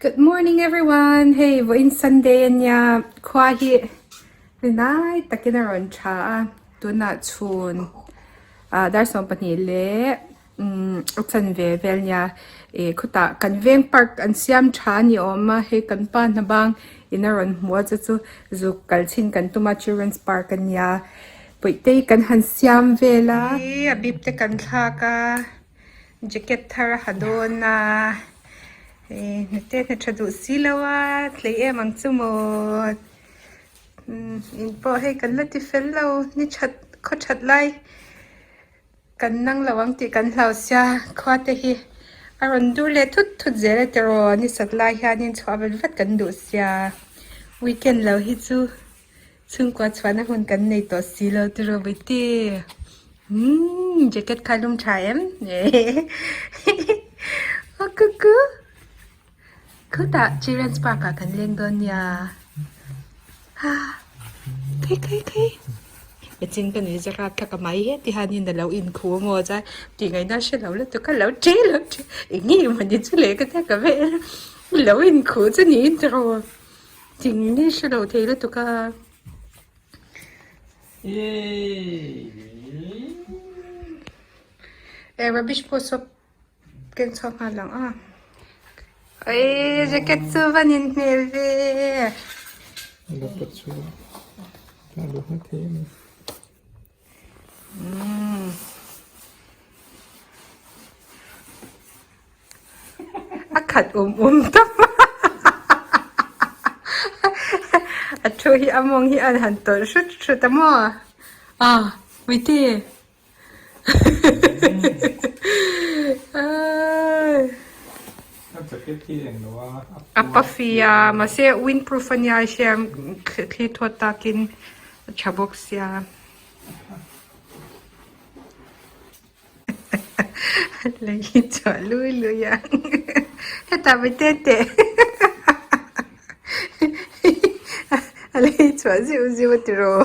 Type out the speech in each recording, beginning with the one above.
Good morning everyone! Hei vawiin Sunday a nia, khua hi rinai takin a rawn tha a, tunah chhun ah dar 12 leh umm a chanve vel nia ih khutah kan veng park an siam tha a ni awm a, hei kan pa hna bang in a rawn hmu a chu chu zuk kal chhin kan tum a children's park a nia pawih te hi kan han siam vel a. A bip te kan thlak a. Jacket thar a ha dawn a, hei hnute hna tha duh si lo a, tlei em ang chu maw? Umm in pawh hei kan la ti fel lo, ni that khaw that lai kan nang lo ang tih kan hlau sia, khua te hi a rawn dur leh thut thut zel a tiraw, ni sat lai hianin chhuah vat vat kan duh sia, weekend lo hi chu. Chhungkua chhuahna hun kan nei tawh si lo tiraw Bawitte. Umm jacket kha lum tha em? Aw kuku. Khutah children's park ah kan leng dawn nia. Ha khawi khawi khawi. Echin ka nui zara thlak a mai he ti hianin a lo inkhu a maw chuan tih ngaihna hre lo lutuk a lo che lo che eng nge mawni chu leh ka tia ka vel lo inkhu chu niin tiraw. Thing hi hre lo thei lutuk a. E rubbish pawh saw keng chhuak nghal ang a. Oi jacket chu va nin hmel ve. A lo pawt chhuak a, a lo hma thei a ni. A khat um um tawp a a thu hi a mawng hi an han tawlh hrut hrut a maw ah Puite a puffy a mahse windproof a nia hria thli thawt takin a tha bawk sia. Lei hi chhuah lui lui a hetah mai te te a lei chhuah zeuh zeuh a tiraw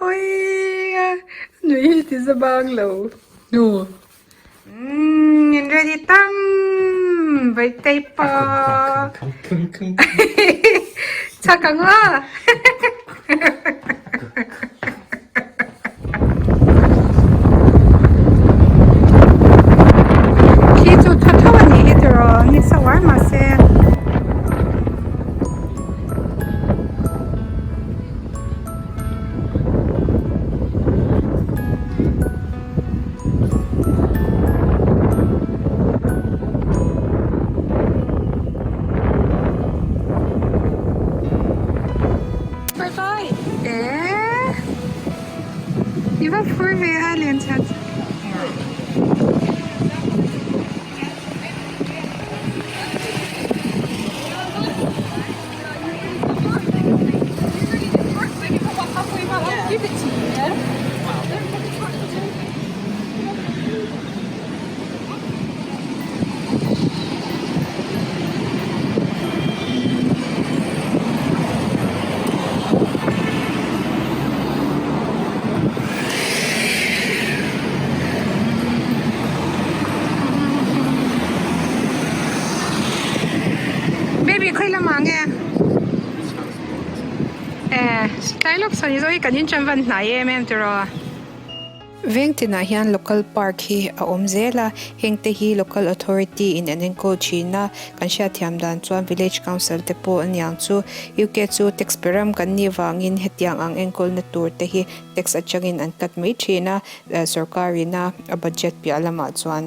awii a nui hi ti za bang lo nu umm in ready tam vaitei pawh chak ang aw. Khi chu tha tho a nih hi tiraw ni sa uar mahse. Bye bye eh i va phur ve a lian chat Baby khawi lamah nge eh tlai lawk sawn hi zawng hi kan inṭan van hnai em em tiraw. Veng tinah hian local park hi a awm zel a, heng te hi local authority in an enkawl thin a, kan hriatthiam dan chuan village council te pawh a niang chu. UK chu tax pe ram kan nih vangin hetiang ang enkawlna tur te hi tax atangin an cut mai thin a, sorkar ina a budget piah lamah chuan.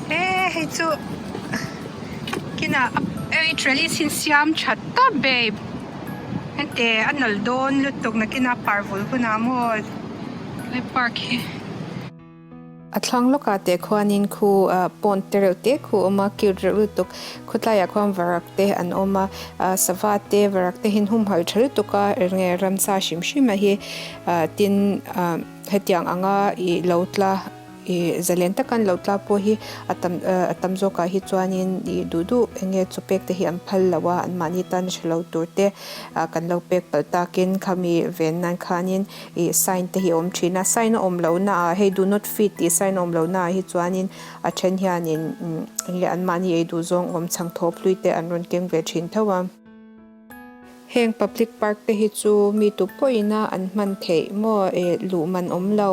E hei chu kinah ei trellis hi an siam tha tawp babe heti a nalh dawn lutuk nakinah parvul hunah maw he park hi. A thlang lawkah teh khuanin khu ah pond te reuh te khu a awm a cute reuh lutuk khawtlaiah khuan varak te an awm a ah sava te varak te hi an humhalh tha lutuk a enge ramsa hrim hrim a hi ah tin ah. Hetiang anga ih lo tla Ih zalen taka an lo tla pawh hi a tam a tam zawkah hi chuanin ih duh duh eng nge chaw pek te hi an phal lo a anmahni tan a hre lo tur te ah kan lo pek palh takin khami ven nan khanin ih sign te hi a awm thin a sign a awm loh naah hei do not feed tih sign a awm loh naah hi chuanin a then hianin eng nge anmahni ei duh zawng awm chhang thawp hlui te an rawn keng ve thin tho a. Heng public park te hi chu mi tu pawhin a an hman theih maw eh luh man awm lo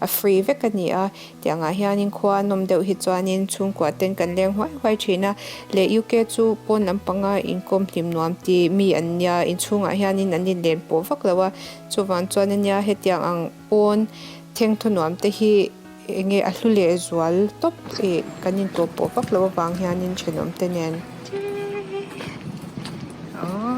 a free vek a ni a tiang ah hianin khua a nawm deuh hi chuanin chhungkua ten kan leng huai huai thin a leh UK chu pawn lampanga inkawm hlim nuam tih mi an nia inchhungah hianin an inlen pawh vak lo a chuvang chuan ania hetiang ang pawn thengthaw nuam te hi eng nge a hlu leh zual tawp ih kan intlawh pawh vak loh avang hianin thenawm te nen aww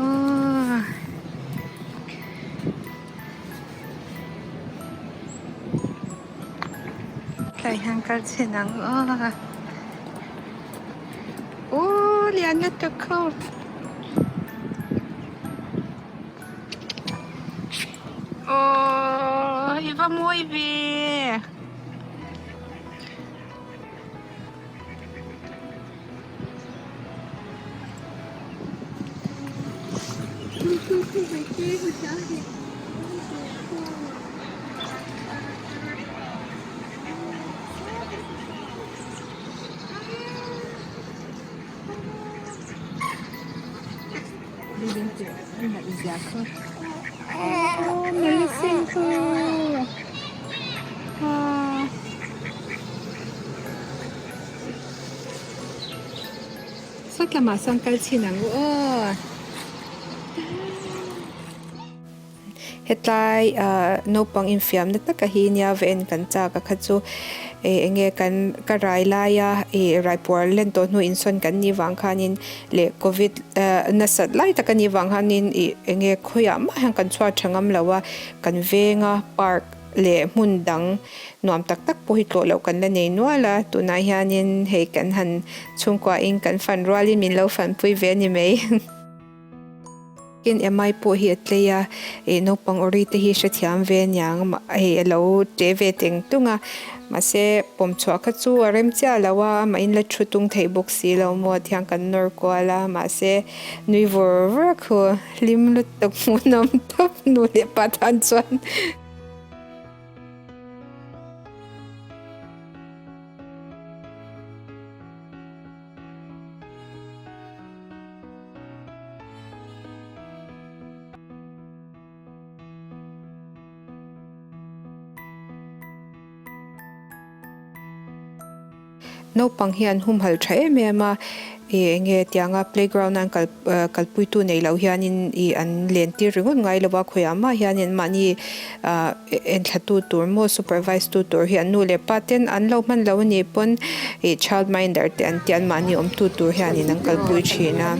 tlai hian kal chhin ang aw aww lian lutuk khawp. Aww i va mawi ve. Sawt lamah sawn kal chhin ang u aw. Hetlai ah naupang infiamna taka hi nia va en kan chak a kha chu eh eng nge kan ka rai laia ih raipuar len tawh hnu insawn kan nih vang khanin leh covid ah nasat lai tak a nih vang khanin ih eng nge khawiah mah hian kan chhuat tha ngam lo a kan venga park leh hmun dang nuam tak tak pawh hi tlawh loh kan la nei nual a tunah hianin hei kan han chhungkuahin kan fan rualin min lo fanpui ve a ni mai. Tin Emai pawh hi a tlei a, ih naupang awri te hi hrethiam ve aniang hei a lo ṭe ve teng tung a, mahse pawm chhuah kha chu a rem chiah lo a, amah in la thu tung theih bawk si lo maw thiang kan nawr kual a, mahse nui vur vur a khu hlim lutuk hmuhnawm tawp nu leh pa tan chuan. Naupang hi an humhalh tha em em a, ih eng nge tianga playground a an kal kalpuitu nei loh hianin ih an len tir ringawt ngai lo a, khawiah mah hianin mahni ah enthla tu tur maw supervise tu tur hi an nu leh pa ten an lo hman lo anih pawn ih child minder te an tih an mahni awm tu tur hianin an kalpui thin a.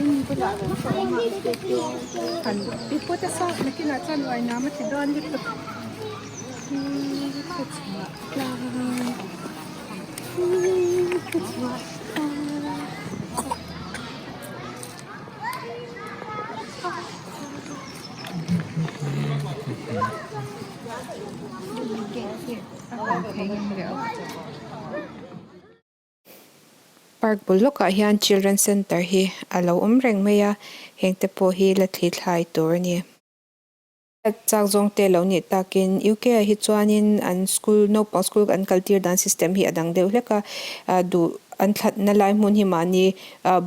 Park bul lawkah hian children center hi a lo awm reng mai a, heng te pawh hi la thli thlai tur a ni. Chak zawng te lo nih takin UK ah hi chuanin an school naupang school an kal tir dan system hi a dang deuh hlek a, duh an thlatna lai hmun hi mahni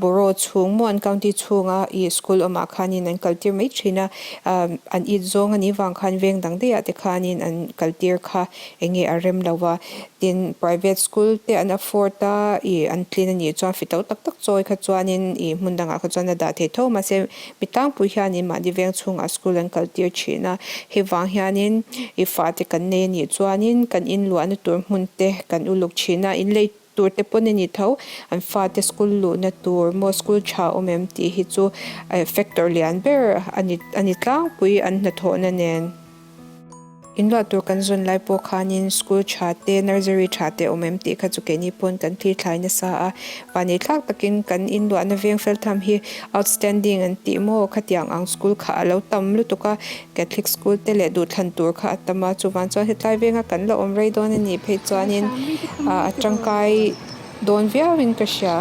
Borough chhung maw an county chhunga ih school awmah khanin an kal tir mai thin a, an it zawng a nih vang khan veng dang daihah te khanin an kal tir kha eng nge a rem lo a, tin private school te an afford a ih an tlin a nih chuan fito tak tak chawi kha chuanin ih hmun dangah kha chuan a dah thei tho mahse mi tlangpui hianin mahni veng chhungah school an kal tir thin a, hei vang hianin ih fate kan nei a nih chuanin kan inluahna tur hmun te kan uluk thin a, inlei Tur te pawn a ni tho, an fate school luhna tur maw school tha awm em tih hi chu factor lian ber a ni a ni tlangpui an hnathawhna nen. Inluah tur kan zawn lai pawh khanin school tha te, nursery tha te awm em tih kha chu keini pawn kan thlir thlai nasa a. Vanei thlak takin kan inluahna veng fel tham hi outstanding an tih maw khatiang ang school kha a lo tam lutuk a, Catholic school te leh duhthlan tur kha a tam a, chuvang chuan hetlai venga kan la awm rei dawn a nih phei chuanin a tangkai dawn viauin ka hria.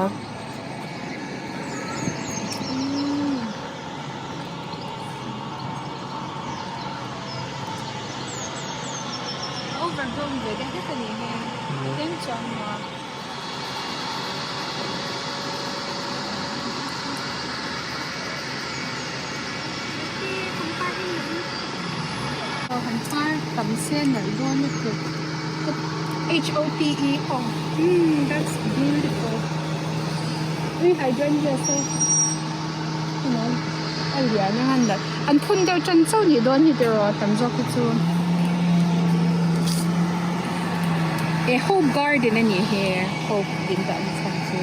Han par tam se nalh dawn lutuk H O P E aw umm that's beautiful ui hydrangea saw a lian a han nalh an phun deuh tan chauh nih dawn hi tiraw tam zawk hi chu e hope garden a nih hi hope din dah na chhan chu.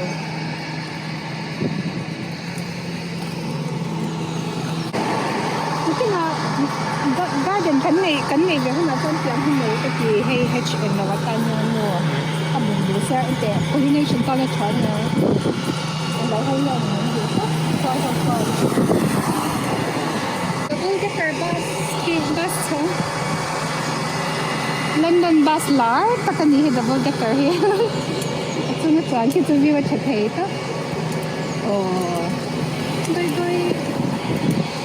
Nikinah garden kan neih kan neih ve hunah chuan tiang hi nei ka ti hei h eng lo atan hian maw a bung duh sia engteh pollination tan a tha ania eng lo ho hian an duh khawp khuai ho chuan double decker bus khi bus chhawng London bus lar tak a ni hi double decker hi a chunga chuan khi chu view a tha thei tawp. Aww dawi dawi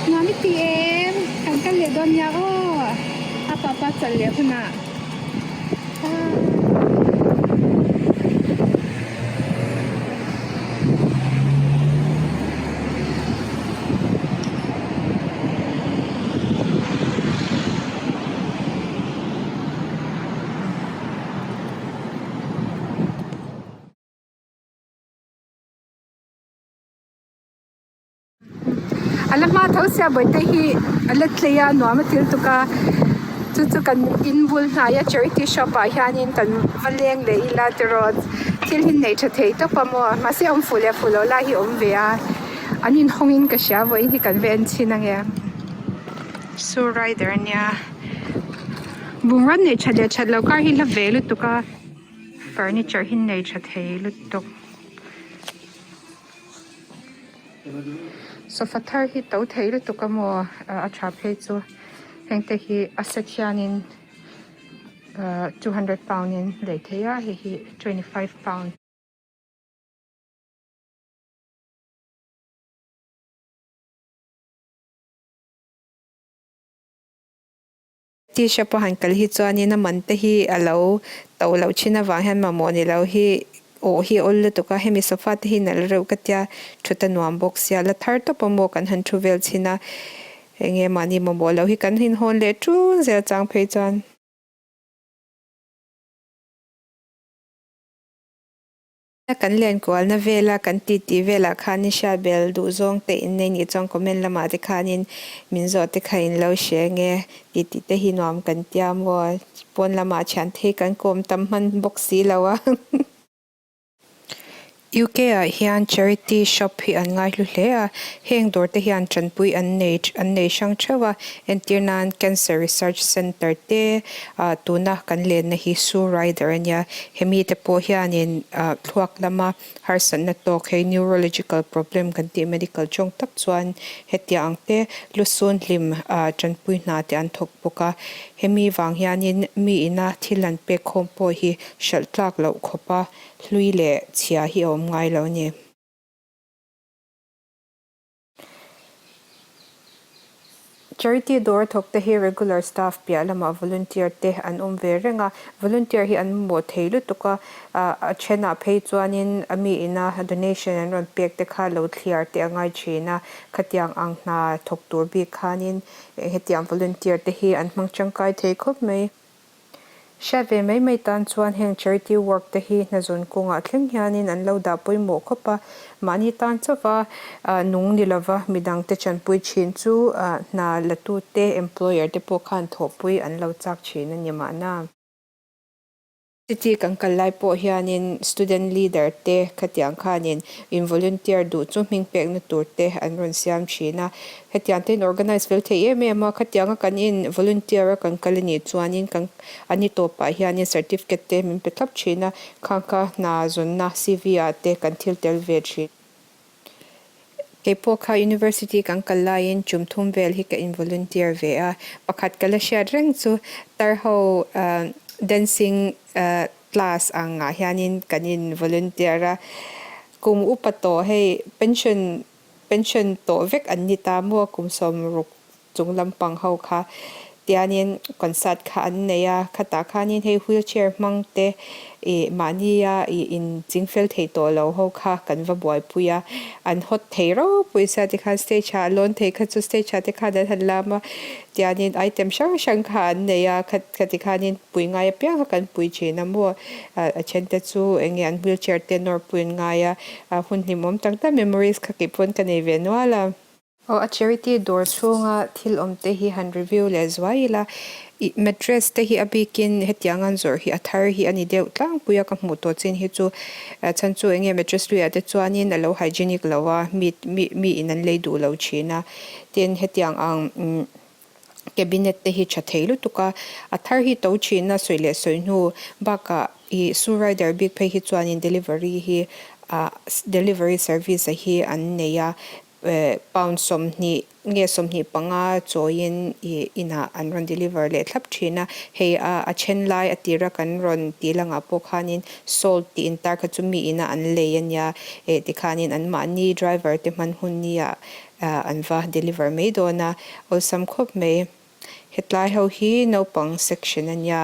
nuam i ti em kan kal leh dawn nia aw a papa chawlh leh hunah bye. A la hma tho sia bawihte hi a la tlei a nuam a til tuk a chu chu kan in bul hnaia charity shop ah hianin kan va leng leh ila tiraw thil hi nei tha thei tawp a maw mahse awm fuh leh fuh loh lai hi a awm ve a an inhawng in ka hria vawiin hi kan va en chhin ange su rider ania bungrua neih that leh that loh kar hi hla ve lutuk a furniture hi nei tha thei lutuk. Sofa thar hi to thei lutuk a maw a tha phei chu heng te hi a set hianin ahh 200 pound in lei thei a hei hi 25 pound. Tea shop a han kal hi chuanin a man te hi a lo to loh thin avang hian mamawh ni lo hi awh hi a awl lutuk a, hemi sofa te hi nalh reuh ka tia thut a nuam bawk sia, la thar tawp a maw kan han thu vel chhin a, enge mahni mamawh loh hi kan inhawn leh tul zel chang phei chuan. Kan lenkualna vela kan titi velah khan i hriat bel duh zawng te in nei nih chuan comment lamah te khanin min zawh te kha in lo hre nge titi te hi nuam kan tia maw pawn lamah thian thei kan kawm tam hman bawk si lo a. UK ah hian charity shop hi an ngaihlu hle a, heng dawr te hian tanpui an nei an nei hrang theuh a, entir nan Cancer Research Centre te ah tuna kan lenna hi Sue Ryder a nia. Hemi te pawh hianin thluak lama harsatna tawk hei neurological problem kan tih medical tawng tak chuan hetiang ang te lusun hlim tanpui hna te an thawk bawk a. Hemi vang hianin mi ina thil an pek khawm pawh hi hralh tlak loh khawpa hlui leh chhia hi a awm ngai lo a ni. Charity dawr thawk te hi regular staff piah lamah volunteer te an awm ve reng a, volunteer hi an mamawh thei lutuk a, a thenah phei chuanin a mi ina donation an rawn pek te kha lo thliar te a ngai thin a, khatiang ang hna thawk tur bik khanin hetiang volunteer te hi an hmang tangkai thei khawp mai. Hriat ve mai mai tan chuan heng charity work te hi hnazawn kawngah thleng hianin an lo dah pawimawh khawp a, mahni tan chauha nung ni lova midangte chanpui thin chu hna latute, employer te pawh khan thawhpui an lo chak thin a ni mahna. City kan kal lai pawh hianin student leader te khatiang khanin in volunteer duh chu hming pekna tur te an rawn siam thin a, hetiang te in organize fel thei em em a, khatianga kan in volunteer a kan kal anih chuanin kan a ni tawpah hianin certificate te min pe thlap thin a, khang kha hna zawnna C_V ah te kan thil tel ve thin. Kei pawh kha university kan kal laiin tum thum vel hi ka in volunteer ve a, pakhat ka la hriat reng chu tar ho dancing class ang ah hianin kan in volunteer a, kum upa tawh hei pension pension tawh vek an ni ta maw kum sawmruk chung lampang ho kha tianin concert kha an nei a, khatah khanin hei wheelchair hmang te ih mahnia ih in chingfel thei tawh lo ho kha kan va buaipui a, an hawt thei ropui sia tikhan stage ah lawn thei kha chu stage ah te khan an han lam a, tianin item hrang hrang kha an nei a, kha khati khanin pui ngai apiang kha kan pui thin a maw, a then te chu eng nge an wheelchair te nawr pui an ngai a, hun hlimawm tak tak memories kha kei pawn ka nei ve nual a. Aw a charity dawr chhunga thil awm te hi han review leh zuai ila ih mattress te hi a bikin hetiang an zawrh hi a thar hi a ni deuh tlangpui a ka hmuh tawh chin hi chu chhan chu enge mattress luiah te chuanin a lo hygienic lo a mi mi mi in an lei duh lo thin a tin hetiang ang umm cabinet te hi tha thei lutuk a a thar hi to thin a sawi leh sawi hnu bakah ih Sue Ryder bik phei hi chuanin delivery hi ah delivery service a hi an nei a. Pound 20 nge 25 chawiin ih inah an rawn deliver leh thlap thin a, hei a a then lai a tira kan rawn tih langah pawh khanin sold tih intar kha chu mi ina an lei a nia eh tikhanin anmahni driver te hman hun nia an va deliver mai dawn a, awlsam khawp mai. Hetlai ho hi naupang section a nia.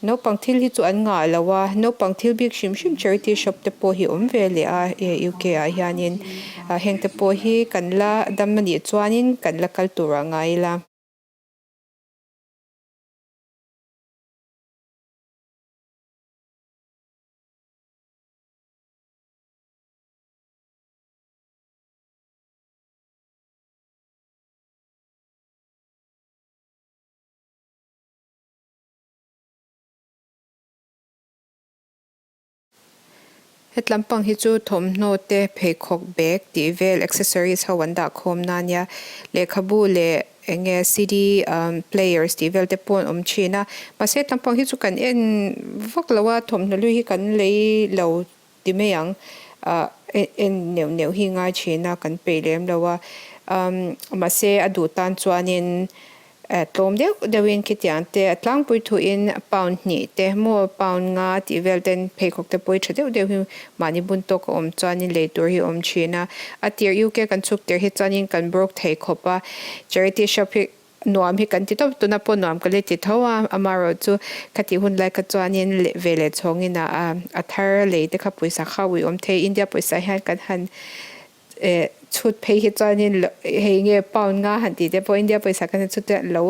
Naupang thil hi chu an ngah lo a, naupang thil bik hrim hrim charity shop te pawh hi awm ve leh a UK ah hianin heng te pawh hi kan la dam a nih chuanin kan la kal tur ah ngai ila. Hetlam pang hi chu thawmhnaw te pheikhawk bag tih vel accessories ho an dah khawm na ania lehkhabu leh eng nge cd players tih vel te pawh an awm thin a mahse hetlam pang hi chu kan en vak lo a thawmhnaw hlui hi kan lei lo ti mai ang ah en neuh neuh hi ngai thin a kan peih lem lo a mahse a duh tan chuanin tlawm deuh deuhin khitiang te a tlangpui thuin pound hnih te maw pound nga tih vel ten pheikhawk te pawh hi tha deuh deuh hi mahni bun tawk a awm chuanin lei tur hi a awm thin a a tir UK kan chhuk tir hi chuanin kan broke thei khawp a charity shop hi Nuam hi kan ti tawp tuna pawh nuam ka la ti tho a, amaherawh chu khatih hun lai kha chuanin leh ve leh chhawngin a a thar lei te kha pawisa kha ui awm thei India pawisa hian kan han eh chhut phei hi chuanin hei nge pound nga han tih te pawh India pawisa kan han chhut te lo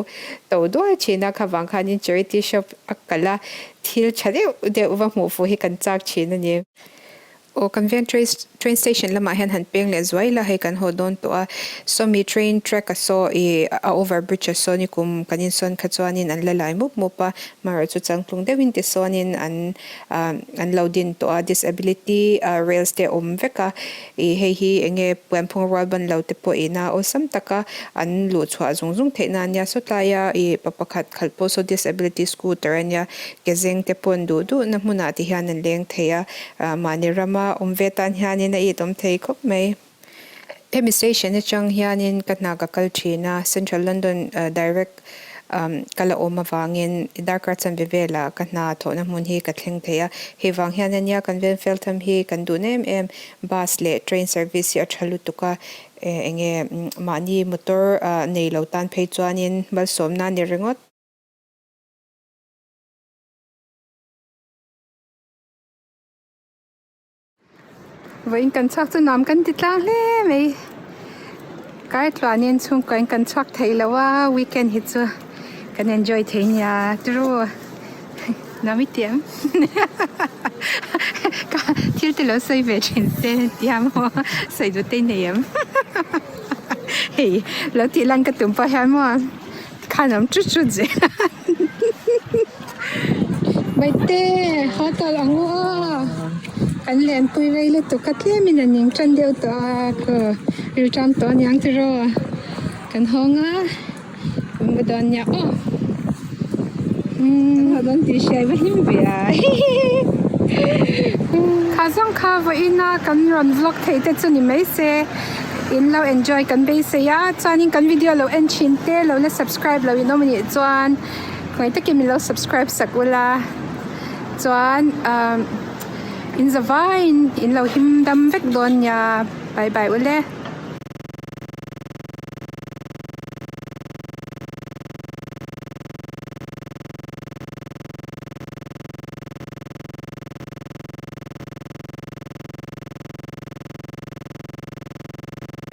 to duai thin a, khavang khanin charity shop a kal a thil tha deuh deuh va hmuh fuh hi kan chak thin a ni. Aw kan veng train train station lamah hian han peng leh zuai ila hei kan haw dawn tawh a sawmi train track a saw ih a over bridge a saw ni kum kan insawn kha chuanin an la lai mup mup a marawh chu changtlung deuhin tisawnin an ah an lo din tawh a disability ah rails te a awm vek a ih hei hi eng nge pianphung rual ban lo te pawh ina awlsam taka an luh chhuah zung zung theih na ania sawtlaia ih pa pakhat khalh pawh saw disability scooter ania ke zeng te pawh an duh duh na hmunah ti hian an leng thei a. Mahni rama awm ve tan hianin a it awm thei khawp mai. Hemi station atang hianin ka hna ka kal thin a, Central London direct ka la awm avangin darkar chanve velah ka hna thawhna hmun hi ka thleng thei a. Hei vang hian ania kan ven Feltham hi kan duh na em em, bus leh train service hi a tha lutuk a, enge mahni motor nei lo tan phei chuanin malsawmna a ni ringawt. Vawiin kan chhuak chu nuam kan ti tlang hle mai kai tluanin chhungkaw in kan chhuak thei lo a weekend hi chu kan enjoy thei nia turu nuam i ti em ka thil te lo sawi ve thin se tia maw sawi duh te i nei em hei lo tih lan ka tum pawh hian maw khan awm tut tut zel a. Baihte haw tawh ang u aw. Kan lenpui rei lutuk a tlemin a ning tan deuh tawh a ku rilṭam tawh aniang tiraw kan hawng a kan va dawn nia aw. Umm haw dawn tih hriai va hlim ve a hihihi. Kha zawng kha vawiin a kan rawn vlog theih te chu ni mai se in lo enjoy kan beisei a chuanin kan video lo en thin te lo la subscribe lo in awm anih chuan khawngaih takin min lo subscribe sak ula chuan umm in za vaiin in lo him dam vek dawn nia bye bye ule.